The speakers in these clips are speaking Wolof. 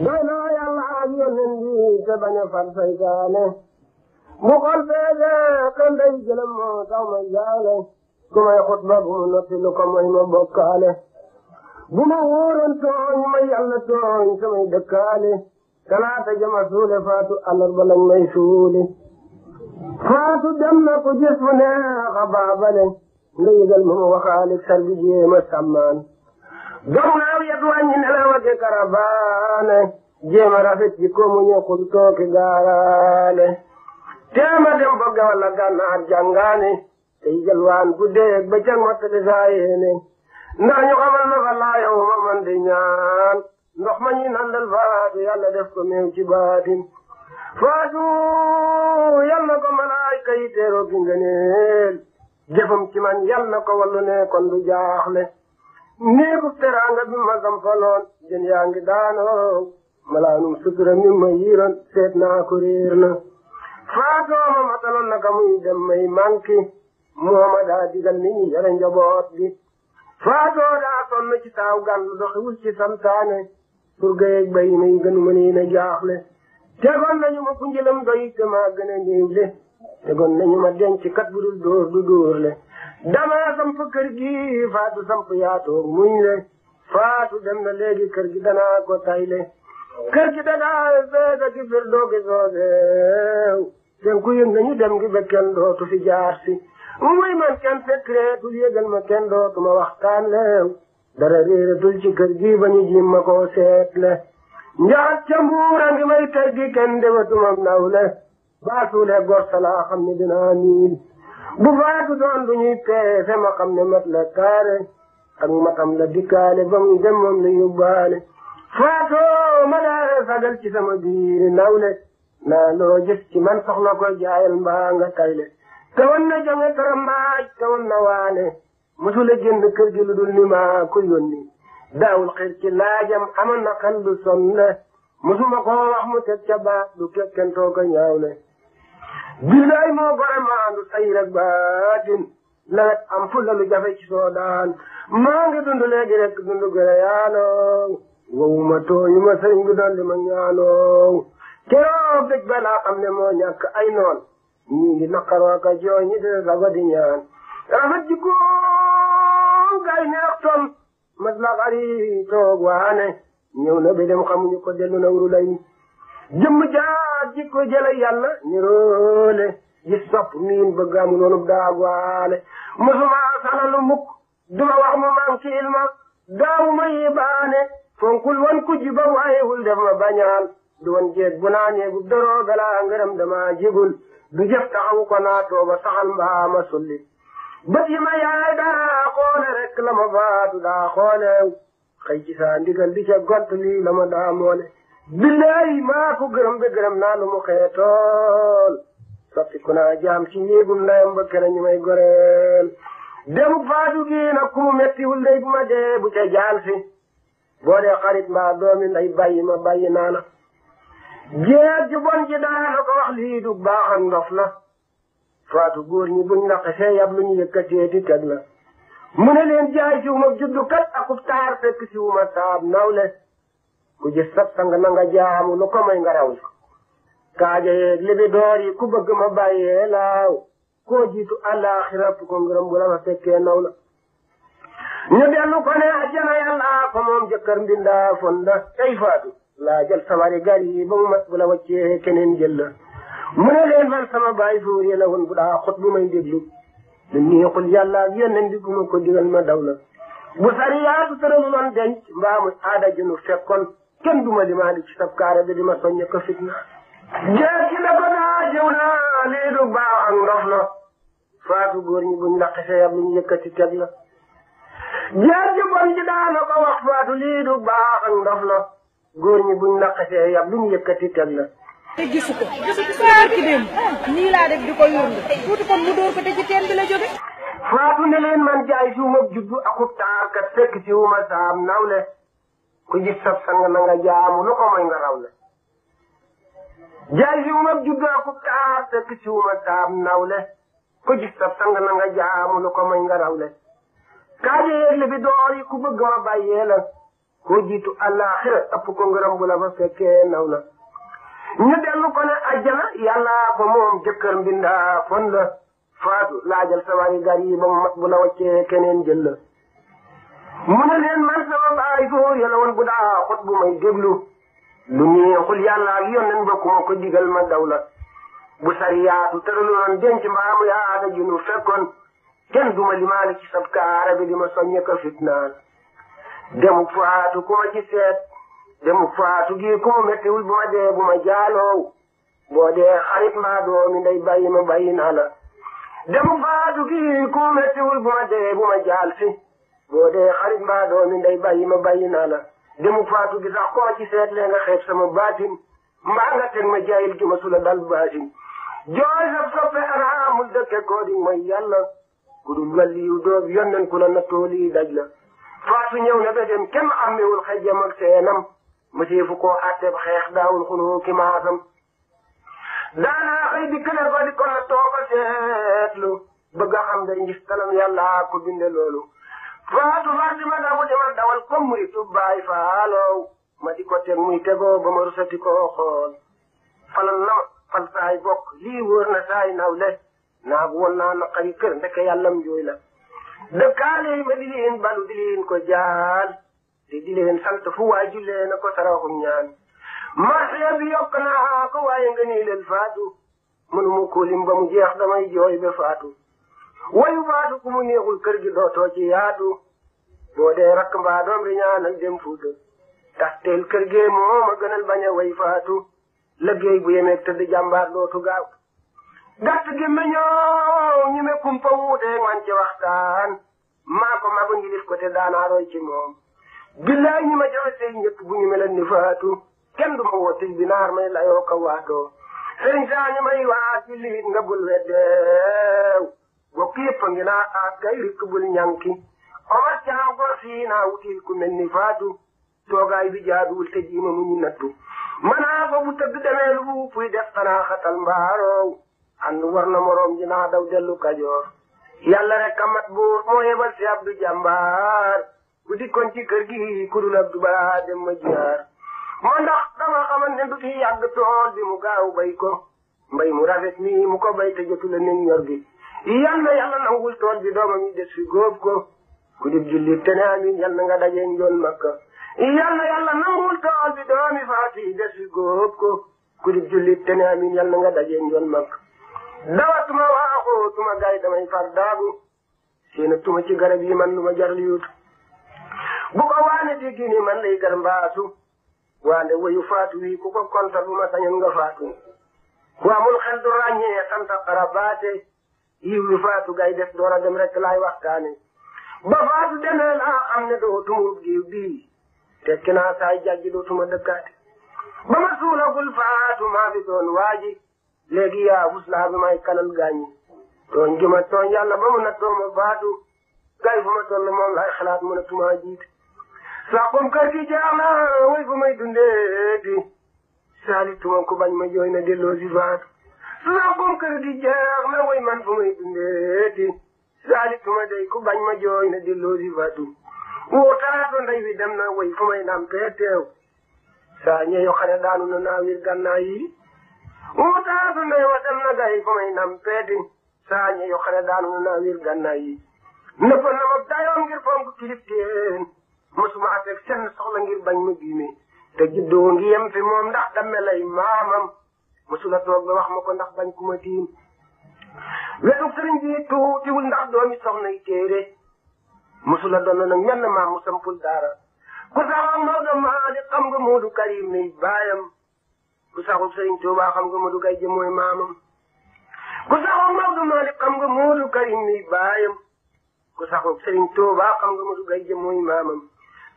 doy na yàlla ak yónneen bi te bañ a far saytaane mu xol feege kan day jëlam moo tax ma jaale ku may xutba bu mu noppi lu ko mooy ma bokkaale bu ma wóoroon tooñ ma yàlla tooñ samay dëkkaale talaata jama suule faatu àllarba lañ may suuli faatu dem na ku gis fu neex a baabale nga yëgal ma waxaale sar bi jéema sàmmaan dom naaw yet wàññi nelawate karabaane jéema rafet ji ko mu ñëkkul tooki gaaraale teema dem bogge walla gànnaar jàngaane tey jalwaan ku déeg ba cag mottali saa yéene ndax ñu xamal ma fa laa yow ma man di ñaan ndox ma ñuy nandal faatu yàlla def ko meew ci baatin faatu yàlla ko malaayka yi teeroo ki ngëneel jëfam ci man yàlla ko wallu ne kon du jaaxle néegu teraanga bi ma sampaloon jën yaa ngi daanoo malaanum sutura mi ma yiiroon seet naa ko réer na faatoo ma mataloon naka muy dem may manki mooma daa digal ni ñi yore njaboot bi faatoo daa sonn ci taaw gàndu doxiwul ci santaane surga yeeg bay may gënu ma nii na jaaxle tegoon nañu ma kunjëlam doy te maa gën a néew le tegoon nañu ma denc kat bu dul dóor du dóor le dama samp kër gi faatu samp yaatoo muñ le faatu dem na léegi kër gi danaa ko tayle kër gi danaa feega ki fir doogi sooseew ten ku yëg nañu dem gi ba kenn dootu fi jaar si muy man kenn fekreetul yëgal ma kenn dootu ma waxtaan leew dara réeratul ci kër gi ba ñu jim ma koo seetle njaat ca mbuura ngi may kër gi kenn defatuma nawle baasuule gor salaa xam ne dinaa niil bu faatu doon du ñuy peese ma xam ne mat la kaare ak matam la dikkaale ba muy dem moom la yóbbaale faatoo ma daa sagal ci sama biiri nawle naa loo gis ci man soxla ko jaayal mbaa nga tayle te won na jonge tarambaaj te won na waane musula jënd kër gi lu dul ni maa ko yónni daawul xir ci laajam amoon na xel du sonne musuma koo wax mu teg ca baat du kekkentoo ko ñaawle bilaay moo gore maandu say rek baatin nawet am fulla lu jafe ci soodaan maa ngi dund léegi rek dund gëre yaanoo wowuma tooñuma sëriñ bi doon di ma ñaanoo keroog dëj ba laa xam ne moo ñàkk ay noon ñii ngi naqaroo ka jooy ñi de sago di ñaan rafet ji ko gay neex ton mas la xari toog waane ñëw na bi dem xamuñu ko dellu na wuru lay jëmm jaar ji ko jële yàlla ni roole gis sopp miin bëgg amu noonu daagwaale musuma sanalu mukk duma wax mu mankiil ma daawuma yibaane fonkul wan kujji ba waayewul def ma bañaan du wan jeeg bu naanee bu doroo galaa ngërëm dama jigul du jëf taxawu ko naa tooba saxal mbaa ma sulli bët yi ma yaay daa xoole rek la ma faatu daa xooleew xëy ci saa ndigal di ca gont lii la ma daa moole billaay maa ko gërëm be gërëm naa lu mu xeetool soppi ku naa jaam ci néegum ndayam ba kene ñu may goreel demuk faatu gi nag ku mu mettiwul ndey bu ma dee bu ca jaal si boo dee xarit mbaa doomi nday bàyyi ma bàyyi naa la jeeg ji bon ji daana ko wax lii du baax ak ndof la faatu góor ñi buñ naq see yab lu ñu yëkkatee di teg la mu ne leen jaay si wuma juddu kat akub taar fekk si wuma saab nawle ku gis sab sang na nga jaamu lu ko may nga raw kaaja yeeg libi door yi ku bëgg ma bàyyee laaw koo jiitu àllaaxira ko ngërëm bu la ma fekkee naw la ñu dellu ko ne ajjana yàlla ko moom jëkkër mbindaa fonda tey faatu laa jël samari gar yi ba mu mat bu la waccee keneen jël la mu ne leen man sama baay fuur yi la woon bu daa xot bu may déglu lu neexul yàlla ak yónneen bi ku ma ko digal ma daw la bu sariyaatu tëralu loon denc mbaa muy aada jënu fekkoon kenn duma limaali ci sab kaara bi di ma soññe ko fitna jeeg ci la ko daa jiw na lii du baax ak ndof la faatu góor ñi buñ laqisee ab lu ñu yëkkati teg la jeeg ci bon ji daana ko wax faatu lii du baax ak ndof la góor ñi buñ laqisee ab lu ñu yëkkati teg la te gisu ko saar ki dem nii laa def di ko yónni tuuti kon mu dóor ko te ci teen bi la jóge faatu ne leen man jaay si wuma juddu akub taar kat fekk si wuma saam nawle ku gis sab sang na nga jaamu lu ko may nga raw le jaay si wuma juddu akub taar fekk si wuma saam nawle ku gis sab sang na nga jaamu lu ko may nga raw le kaaje yeeg li bi door yi ku bëgg ma bàyyee la koo jiitu àllaaxira ëpp ko ngërëm bu la fa fekkee naw na ñu dellu ko ne ajjana yàlla ko moom jëkkër mbindaa fon la faatu laajal sa wari gar yi ba mu mat bu la waccee keneen jël la mu ne leen man sama baay góor yàlla woon bu daa xot bu may déglu lu neexul yàlla ak yónneen ba ku ma ko digal ma daw la bu sariyaatu tëraloon denc mbaamu yaada junu fekkoon kenn duma limaale ci sab kaara bi di ma soññe ko fitnaan demuk faatu ku ma ci seet demuk faatu gi ku mu mettiwul bu ma dee bu ma jaaloow boo dee xarit mbaa doomi ndey bàyyi ma bàyyi naa la demuk faatu gi ku mu mettiwul bu ma dee bu ma jaal si boo dee xarit mbaa doomi ndey bàyyi ma bàyyi naa la demuk faatu gi sax ku ma ci seet lee nga xeeb sama baatin mbaa nga teg ma jaayil gi ma sula dal baatin jooy sab soppe araamul dëkke koo di mooy yàlla ku dul waliyu doob yónneen ku la na tooli daj la faatu ñëw na ba dem kenn amewul xejjam ak seenam mëseefu koo àtteeb xeex daawul xuloo ki maasam daanaa xëy di kële ba di ko na tooga seetlu bëgg a xam day ngis talam yàlla ko binde loolu faatu farti ma dawu di ma dawal comme muri tubbaay faalow ma di ko teg muy tegoo ba ma rusati koo xool falal na ma fal saay bokk lii wóor na saay nawle naagu woon naa naqari kër ndeke yàllam jooy la dëkkaale yi ma di leen balu di leen ko jaal te di leen sant fu waay jullee na ko saraxum ñaan marché bi yokk naa ko waaye nga nii leen faatu mënuma ko lim ba mu jeex damay jooy ba faatu wayu faatu ku mu neexul kër gi dootoo ci yaatu boo dee rakk mbaa doom ri ñaanal dem fuuta tax teel kër gee moo ma gënal bañ a way faatu liggéey bu yemeeg tëdd jàmbaar dootu gaaw gàtt gi meññoo ñu me kumpa wuutee man ci waxtaan maa ko magu ngi def ko te daanaa roy ci moom billaay ñi ma joxe tey ñëpp bu ñu melan ni faatu kenn du ma woo tey bi naar may layoo ko waatoo sëriñ saa ñu may waat ci liit nga bul weddeew bokk yëpp a ngi naa aat kay rikk bul ñanki omar caa gor fii naa wutil ku mel ni faatu toogaay bi jaaduwul te jiima mu ñu nattu manaa fa bu tëgg demee lu puy def xanaa xatal mbaaroow ànd war na moroom ji naa daw dellu kajoor yàlla rek amat buur moo yebal si abdu jàmbaar ku dikkoon ci kër gi ku dul abdu balaa dem ma jiyaar moo ndax dama xaman ne du fi yàgg tool bi mu gaaw bay ko mbay mu rafet nii mu ko bay te jotu la nen ñor gi yàlla yàlla nangul tool bi doomam yi des fi góob ko ku dib jullit te ne amin yàlla nga dajee njool makka yàlla nangul tool bi doomi faati des fi góob ko ku dib jullit te ne amin yàlla nga dajee njool makka dawatuma waaxoo tuma gay damay far daagu seena tuma ci garab yi man lu ma jar liwutu bu ko waane diggi ni man lay gar mbaasu waande wayu faatu wi ku ko kontar bu ma sañoon nga faatu ku amul xel du ràññee santa xarabaate yiw wi faatu gay des door a dem rek laay waxtaane ba faatu demee laa xam ne dootumul giiw bii tekki naa saay jàjji dootuma dëkkaate ba ma suulagul faatu maa fi doon waaji léegi yaa fuslaa bi may kanal gaañi tooñ gi ma tooñ yàlla ba mu nattoo ma faatu kay fu ma toll moom lay xalaat mu ne tumaa jiit saxum kër gi jeex na way fu may dundeeti saali tuma ku bañ ma jooy na delloo si faatu saxum kër gi jeex na way man fu may dundeeti saali tuma day ku bañ ma jooy na delloo si faatu wóotaatu ndey wi dem na way fu may nampee teew saa ñeyo xane daanu na naawir gannaa yi wóotaatu ndey wa dem na gay fu may nampeeti saa ñeyo xane daanu na naawir gannaa yi nëppa na ma dayoon ngir fonk kilifteen mosuma ateeg seen soxla ngir bañ ma giime te juddoo ngi yem fi moom ndax damme lay maamam mosula toog ba wax ma ko ndax bañ ku ma tiim wetu sëriñ bi tuutiwul ndax doomi soxna yi téere mosula doon nag menn maam mu sampul daara ku saxoon Maodo Malick xam nga Modou Karim ni baayam ku saxul sëriñ Tuubaa xam nga Modou Gaye jëm mooy maamam ku saxoon Maodo Malick xam nga Modou Karim ni baayam ku saxul sëriñ Tuubaa xam nga Modou Gaye jëm mooy maamam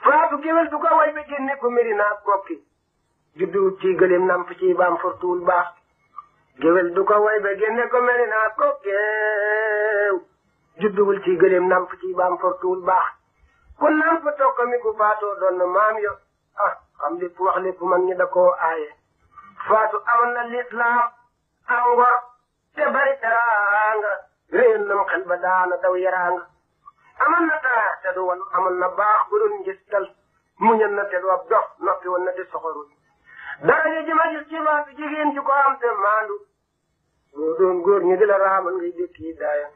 faatu géwél du ko way ba génne ko Medina Kokki juddu ci gëléem namp ci baam fortuwul baax géwél du ko way ba génne ko Medina Kokki judduwul ci gëléem namp ci baam fortuwul baax ku namp tokko mi ku faatoo doon na maam yo xam lépp wax lépp man ñi da koo aaye faatu amoon na lislaam am ngor te bari teraanga réen nam xel ba daana daw yaraanga amoon na taar te du wan amoon na baax bu doon njëstal muñal na te doo dox noppi woon na te soxorul daraja ji ma gis ci baatu jigéen ji ko am te maandu boo doon góor ñi di la raamal ngay dékki daaya